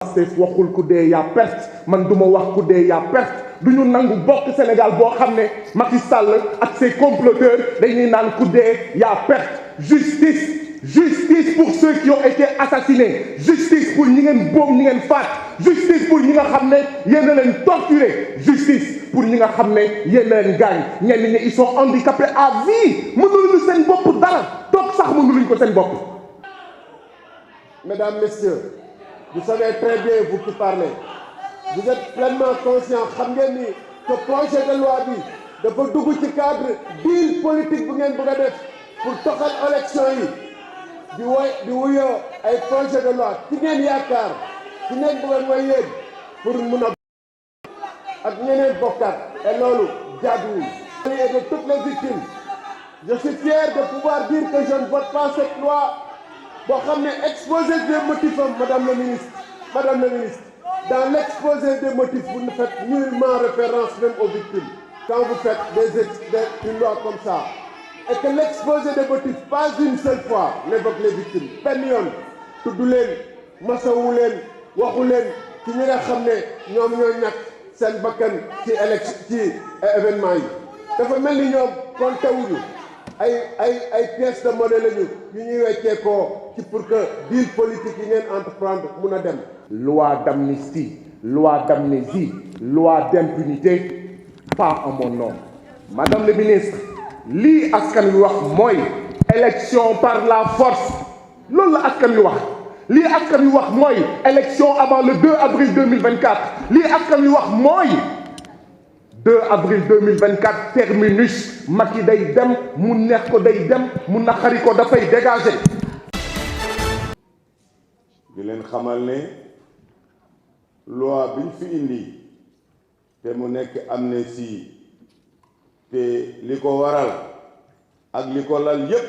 Pastef waxul ku dee yaa perte man du ma wax ku dee yaa perte du ñu nangu bokk Sénégal boo xam ne Macky Sall ak ses comploteurs dañuy naan ku dee yaa perte. Justice pour ceux qui ont été assassinés justice pour ñi ngeen boom ñi ngeen faat justice pour ñi nga xam ne yéen a leen torturé justice pour ñi nga xam ne yéen a leen gaañ ñenn ñi ils sont handicapés à vie mënuluñu seen bopp dara toog sax mënuluñu ko seen bopp. Mesdames, Messieurs, vous savez très bien, vous qui parlez, vous êtes pleinement conscients xam ngeen ni que projet de loi bi dafa dugg ci cadre deal politique bu ngeen bëgg a def pour toxal élection yi di wuyoo ay projet de loi ci ngeen yaakaar ci ngeen bëggoon mooy yéen pour mun a ak ñeneen bokkaat et loolu jaaduwul. Et de toutes les victimes, je suis fier de pouvoir dire que je ne vote pas cette loi boo xam ne exposé des motifs am madame la ministre dans l'exposé des motifs vous ne faites nullement référence même aux victimes quand vous faites une loi comme ça et que l'exposé des motifs pas une seule fois n'évoque les victimes benn yoon tudd leen masawu leen waxu leen ci ñi nga xam ne ñoom ñooy ñàkk seen bakkan ci événement yi dafa mel ni ñoom compté wuñu ay pièces de monnaie lañu yu ñuy weccee ko ci pour que deal politique yi ngeen entreprendre mun a dem. Loi d'amnistie, loi d'amnésie, loi d'impunité, pas en mon nom. Madame le ministre, lii askan wi wax mooy élection par la force loolu la askan wi wax lii askan wi wax mooy élection avant le 2 avril 2024 lii askan wi wax mooy 2 avril 2024 terminus Macky day dem mu neex ko day dem mu naqari ko dafay dégager. di leen xamal ne loi biñ fi indi te mu nekk amnistie te li ko waral ak li ko lal yépp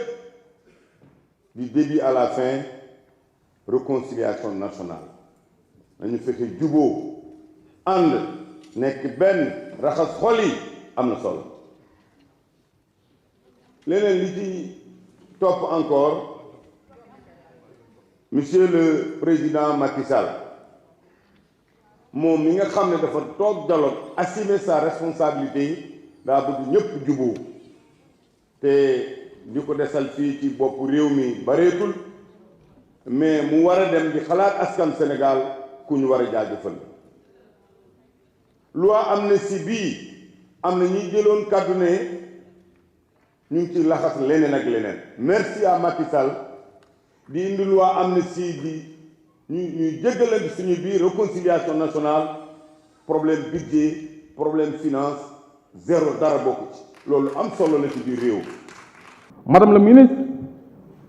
du début à la fin réconciliation nationale nañu fexe juboo ànd nekk benn raxas xol yi am na solo leneen li ci topp encore monsieur le président Macky Sall moom mi nga xam ne dafa toog dialogue assumer sa responsabilité daa bëgg ñëpp juboo te li ko desal fii ci bopp réew mi bareetul mais mu war a dem di xalaat askan Sénégal ku ñu war a jaajëfal loi amnistie bii am na ñuy jëloon kàddu ne ñu ngi ci laxas leneen ak leneen merci à Macky Sall di indi loi amnistie bi ñuy jéggalante suñu biir réconciliation nationale problème budget problème finance zéro dara bokku ci loolu am solo la ci biir réew. madame la ministre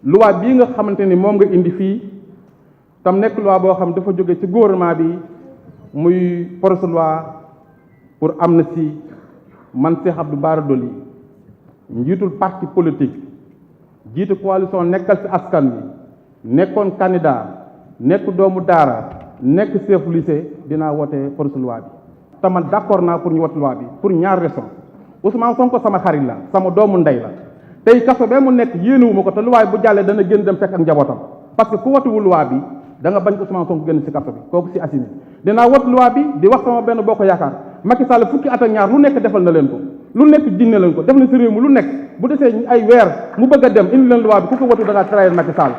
loi bii nga xamante ni moom nga indi fii tam nekk loi boo xam dafa jóge ci gouvernement bi muy projet de loi pour amnistie man Cheikh Abdou Bara Dolly njiitul parti politique jiitu coalition nekkal ci askan wi nekkoon candidat nekk doomu daara nekk chef lycée dinaa wote projet de loi bi te man d'accord naa pour ñu wote loi bi pour ñaar raison Ousmane Sonko sama xarit la sama doomu ndey la tey kaso bee mu nekk yéenewuma ko te luwaay bu jàllee dana génn dem fekk ak njabootam parce que ku watuwul loi bi da nga bañ Ousmane Sonko génn ci kaso bi kooku ci assimi dinaa wat loi bi di wax sama benn bokk yaakaar Macky Sall fukki at ak ñaar lu nekk defal na leen ko lu nekk jinne leen ko def na ci réew mi lu nekk bu desee ay weer mu bëgg a dem indi leen loi bi ku ko watu da ngaa trahir Macky Sall.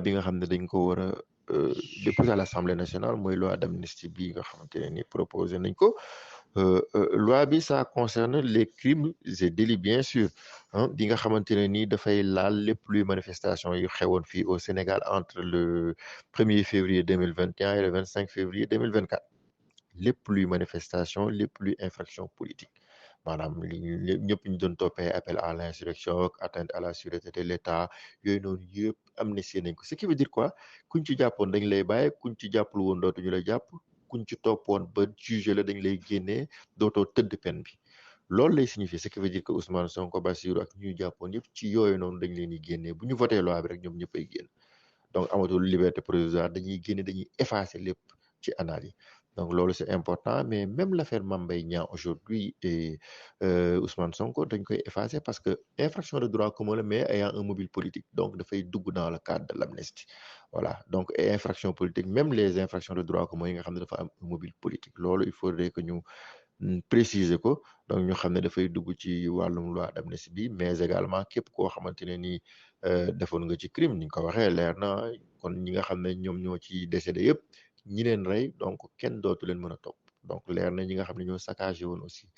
bi nga xam ne dañ ko war a déposer à l'Assemblée nationale mooy loi d'amnistie bi nga xamante ne ni proposé nañ ko. Loi bi ça concerne les crimes et délits bien sûr bi nga xamante ne nii dafay laal lépp luy manifestation yu xewoon fii au Sénégal entre le 1er février 2021 et le 25 février 2024 lépp luy manifestation lépp luy infraction politique maanaam li ñëpp ñu doon toppee appel à l'insurrection ak atteinte à la sûreté de l'État yooyu noonu yëpp amnistie nañ ko ce qui veut dire quoi kuñ ci jàppoon dañ lay bàyyi kuñ ci jàppul woon dootuñu la jàpp kuñ ci toppoon ba jugé la dañ lay génnee dootoo tëdd peine bi loolu lay signifier ce qui veut dire que Ousmane Sonko Bassirou ak ñuy jàppoon yëpp ci yooyu noonu dañ leen di génnee bu ñu voté loi bi rek ñoom ñëpp ay génn donc amatul liberté provisoire dañuy génne dañuy effacer lépp ci annales yi donc loolu c'est important mais même l'affaire Mame Mbaye Niang aujourd'hui et Ousmane Sonko dañ koy effacer parce que infraction de droit commun la mais ayant un mobile politique donc dafay dugg dans le cadre de l'amnistie voilà donc et infraction politique même les infractions de droit commun yi nga xam ne dafa am un mobile politique loolu il faudrait que ñu préciser ko donc ñu xam ne dafay dugg ci wàllum loi d'amnistie bi mais également képp koo xamante ne nii defoon nga ci crime ni nga ko waxee leer na kon ñi nga xam ne ñoom ñoo ci décédé yëpp ñi leen rey donc kenn dootu leen mën a topp donc leer na ñi nga xam ne ñoo saccagé woon aussi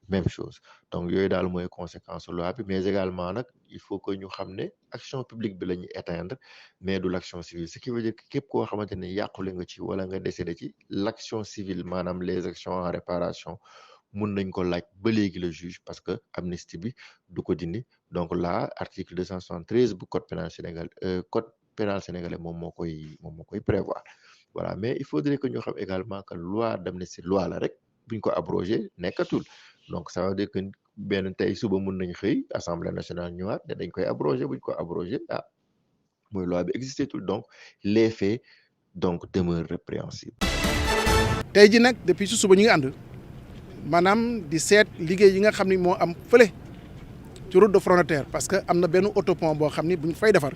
même chose donc yooyu daal mooy conséquence loi bi mais également nag il faut que ñu xam ne action publique bi la ñuy éteindre mais du l'action civile ce qui veut dire que képp koo xamante ne yàqule nga ci wala nga décédé ci l'action civile maanaam les actions en réparation mun nañ ko laaj ba léegi le juge parce que amnistie bi du ko dindi donc là article 273 bu code pénal sénégalais moom moo koy prévoir voilà mais il faudrait que ñu xam également que loi d'amnistie loi la rek buñ ko abrogé nekkatul donc ça veut dire que benn tey suba mun nañ xëy assemblée nationale ñëwaat ne dañ koy abrogé buñ ko abrogé mooy loi bi existé tout donc les faits donc demeurent répréhensibles. tey ji nag depuis su suba ñu ngi ànd maanaam di seet liggéey yi nga xam ni moo am fële ci route de frontière parce que am na benn autopont boo xam ni buñ fay defar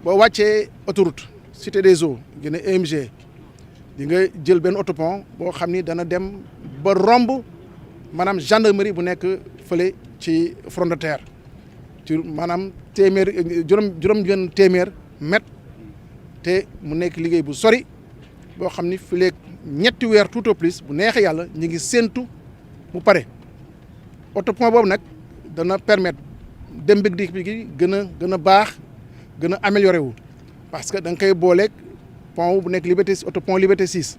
boo wàccee autoroute cité des eaux gën a EMG di nga jël benn autopont boo xam ni dana dem ba romb maanaam gendarmerie bu nekk fële ci front de terre ci maanaam juróom téeméer mètre te mu nekk liggéey bu sori boo xam ni fileeg ñetti weer tout au plus bu neexee yàlla ñu ngi séentu mu pare autopont boobu nag dana permettre dem bëgg dikk bi gën a baax gën a amélioré wu parce que da nga koy booleeg pont bu nekk Liberté autopont Liberté 6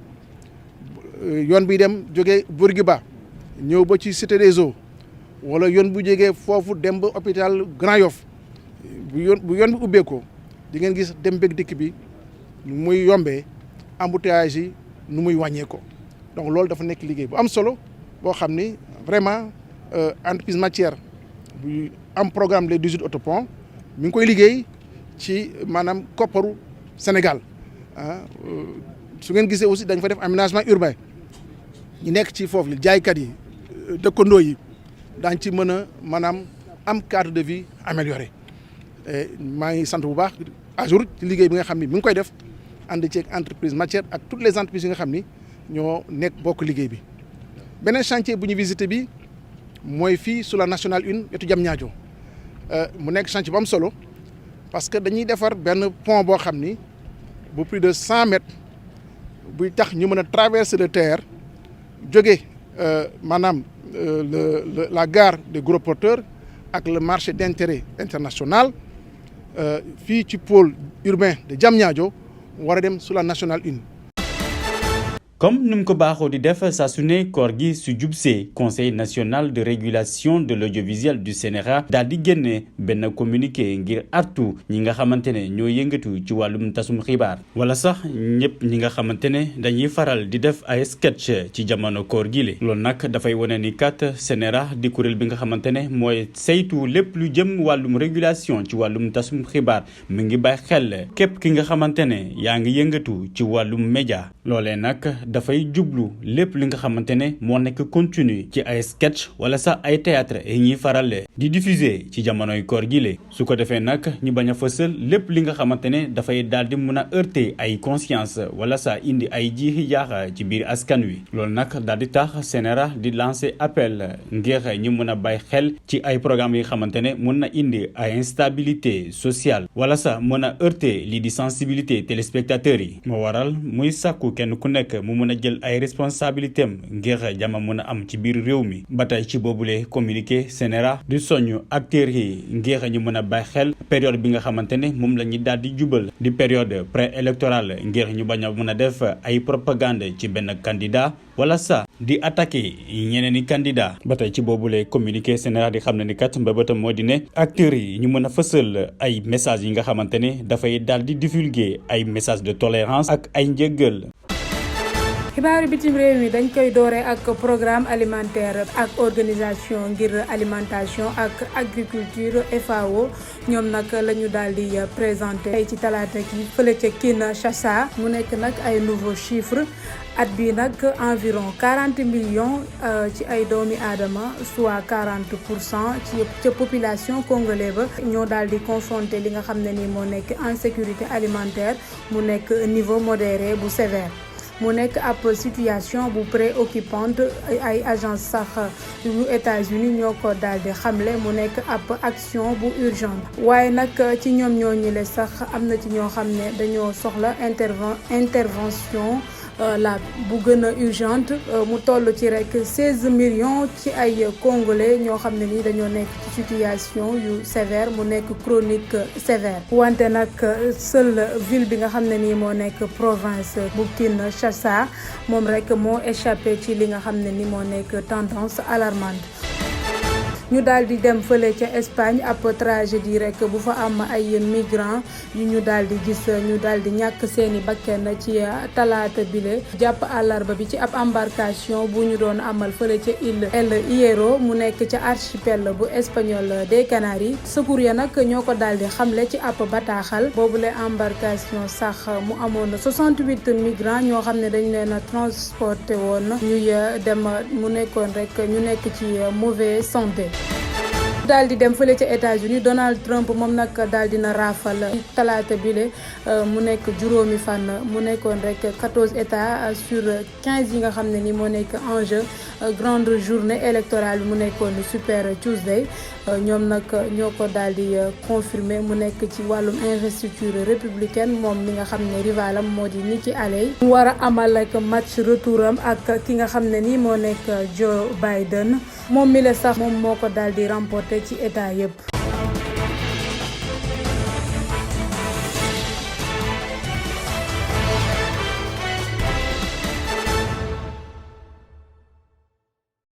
yoon bi dem jógee Bourguiba ñëw ba ci Cité des Eaux wala yoon bu jógee foofu dem ba hôpital Grand Yoff bu yoon bi ubbeekoo di ngeen gis dem bëgg dikk bi muy yombee embouteillage yi nu muy wàññeekoo donc loolu dafa nekk liggéey bu am solo boo xam ni vraiment entreprise matière bu am programme les 18 autopont mi ngi koy liggéey ci maanaam kopparu Sénégal su ngeen gisee aussi dañ fa def aménagement urbain ñu nekk ci foofu jaaykat yi dëkkandoo yi daañ ci mën a maanaam am cadre de vie amélioré maa ngi sant bu baax à jour ci liggéey bi nga xam ni mi ngi koy def ànd ci entreprise matière ak toutes les entreprises yi nga xam ni ñoo nekk bokk liggéey bi beneen chantier bu ñu visité bi mooy fii sur la nationale 1 wetu Diamniadio mu nekk chantier bu am solo parce que dañuy defar benn pont boo xam ni bu plus de 100 mètres buy tax ñu mën a traverser le TER jóge maanaam la gare des gros porteurs ak le marché d'intérêt international fii ci pôle urbain de Diamniadio war a dem sur la nationale 1. comme ni mu ko baaxoo di def saa su ne koor gi su jubsee conseil national de régulation de l'audiovisuel du Sénégal daal di génne benn communiqué ngir artu ñi nga xamante ne ñoo yëngatu ci wàllum tasum xibaar wala sax ñëpp ñi nga xamante ne dañuy faral di def ay sketch ci jamono koor gi le loolu nag dafay wane ni kat Sénégal di kuréel bi nga xamante ne mooy saytu lépp lu jëm wàllum régulation ci wàllum tasum xibaar mi ngi bàyyi xel képp ki nga xamante ne yaa ngi yëngatu ci wàllum média loolee nag dafay jublu lépp li nga xamante ne moo nekk continu ci ay sketch wala sax ay théâtre yi ñuy faral di diffuser ci jamonoy koor gi le su ko defee nag ñu bañ a fësal lépp li nga xamante ne dafay daal di mun a heurter ay conscience wala sax indi ay jiixi jaaxa ci biir askan wi loolu nag daal di tax Sénégal di lancer appel ngir ñu mun a bàyyi xel ci ay programme yi xamante ne mun na indi ay instabilité sociale wala sax mun a heurter lii di sensibilité téléspectateurs yi moo waral muy sàkku kenn ku nekk mu mun a jël ay responsabilité am ngir jàmm mën a am ci biir réew mi ba tey ci boobule communiqué Sénégal di soññ acteurs yi ngir ñu mën a bàyyi xel période bi nga xamante ne moom la ñu daal di jubal di période préélectorale ngir ñu bañ a mën a def ay propagande ci benn candidat wala sax di attaquer ñeneen i candidat ba tey ci boobule communiqué Sénégal di xam ne ni kat mbébétam moo di ne acteurs yi ñu mën a fësal ay messages yi nga xamante ne dafay daal di divulguer ay messages de tolérance ak ay njëggal xibaaru bitim réew mi dañ koy doore ak programme alimentaire ak organisation ngir alimentation ak agriculture FAO ñoom nag la ñu daal di présenté tey ci talaata ki fële ca Kinshasa mu nekk nag ay nouveaux chiffres at bi nag environ 40 millions ci ay doomi aadama soit 40% ci ca population congolais ba ñoo daal di confronté li nga xam ne ni moo nekk insécurité alimentaire mu nekk niveau modéré bu sévère. mu nekk ab situation bu préoccupante ay agence sax yu États-Unis ñoo ko daal di xamle mu nekk ab action bu urgente waaye nag ci ñoom ñoo ñile sax am na ci ñoo xam ne dañoo soxla intervention la bu gën a urgente mu toll ci rek 16 millions ci ay congolais ñoo xam ne ni dañoo nekk ci situation yu sévère mu nekk chronique sévère wante nag seule ville bi nga xam ne nii moo nekk province bu Kinshasa moom rek moo échappé ci li nga xam ne ni moo nekk tendance alarmante. ñu daal di dem fële ca Espagne ab tragédie rek bu fa am ay migrants yu ñu daal di gis ñu daal di ñàkk seeni bakken ci talaata bile jàpp àllarba bi ci ab embarcation bu ñu doon amal fële ca île El Hierro mu nekk ca archipel bu espagnol des Canaries secours ya nag ñoo ko daal di xamle ci ab bataaxal boobule embarcation sax mu amoon 68 migrants ñoo xam ne dañ leen a transporté woon ñuy dem mu nekkoon rek ñu nekk ci mauvaise santé. daal di dem fële ca États-Unis Donald Trump moom nag daal dina raafal talaata bile mu nekk juróomi fan mu nekkoon rek 14 états sur 15 yi nga xam ne ni moo nekk enjeu grande journée électorale bi mu nekkoon Super Tuesday ñoom nag ñoo ko daal di confirmer mu nekk ci wàllum investiture républicaine moom mi nga xam ne rivalam moo di Nikki Haley mu war a amal ak match retouram ak ki nga xam ne ni moo nekk Joe Biden moom mi la sax moom moo ko daal di remporter ci état yëpp.